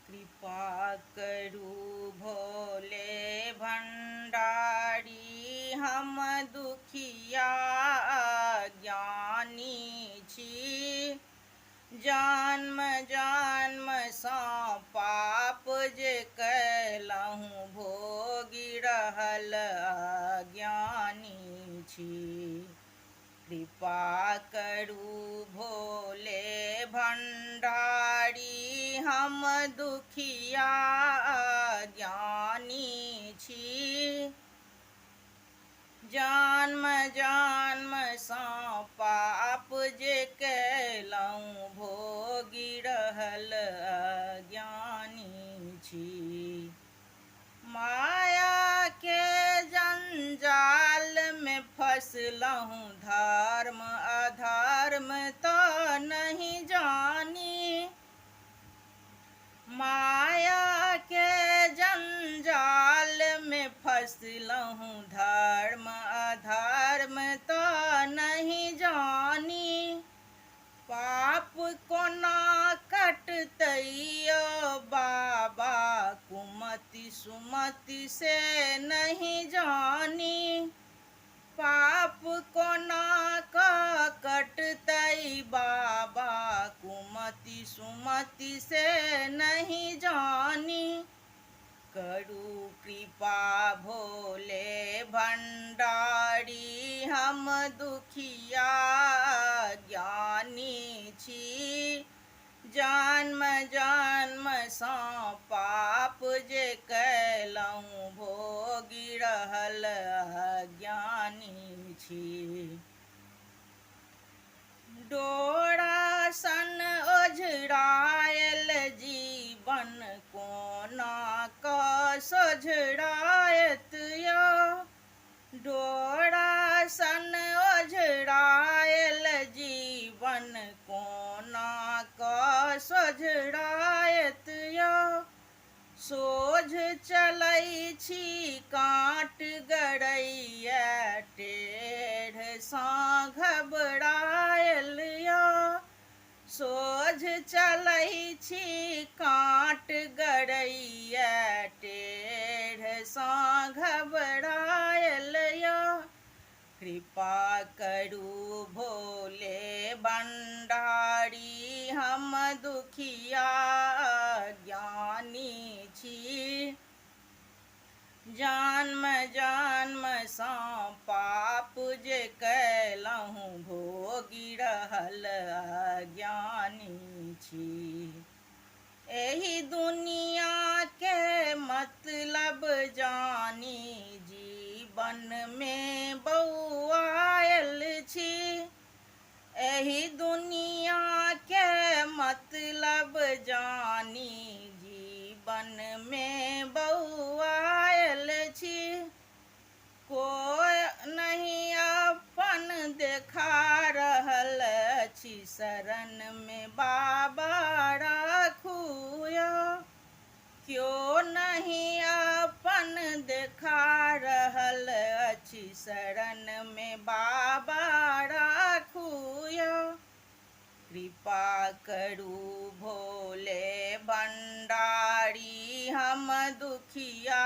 कृपा करू भोले भण्डारी, हम दुखिया ज्ञानी छी। जन्म जन्मसँ पाप जे कयलहुँ, भोगि रहल अज्ञानी छी। कृपा करू भोले भण्डारी, हम दुखिया ज्ञानी छी। जन्म जन्मसँ पाप जे कयलहुँ, भोगि रहल अज्ञानी छी। माया के जंजाल में फसलहुँ, धर्म अधर्म तऽ नहीं जानी। माया के जंजाल में फसलहुँ, धर्म अधर्म तऽ नहीं जानी। पाप कोना कटतै यौ बाबा, कुमति सुमति से नहि जानी। पाप कोना कऽ कटतै बाबा, कुमति सुमति से नहि जानी। करू कृपा भोले भण्डारी, हम दुखिया ज्ञानी छी। जन्म जन्मसँ पाप जे कयलहुँ, भोगि रहल अज्ञानी छी। डोरा सन ओझरायल जीवन कोना कऽ सोझरायत यौ। डोरा सन ओझरायल जीवन कोना कऽ सोझरायत यौ। सोझ चलै छी काँट गड़ैए, टेढ़सँ घबरायल यौ। सोझ चलै छी काँट गड़ैए, टेढ़सँ घबरायल यौ। कृपा करू भोले भण्डारी, हम दुखिया ज्ञानी छी। जन्म जन्मसँ पाप जे कयलहुँ, भोगि रहल अज्ञानी छी। एहि दुनियाके मतलब जानी, जीवनमे बौआयल छी। एहि दुनियाके मतलब जानी, जीवनमे बौआयल छी। कोइ नहि अपन देखा रहल अछि, शरणमे बाबा राखू यौ। क्यो नहि अपन देखा रहल अछि, शरणमे बाबा राखू यौ। कृपा करू भोले भण्डारी, हम दुखिया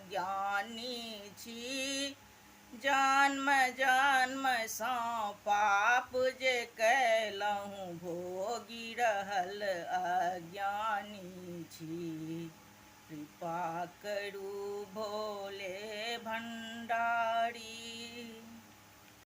ज्ञानी छी। जन्म जन्मसँ पाप जे कयलहुँ, भोगि रहल अज्ञानी छी। कृपा करू भोले भण्डारी।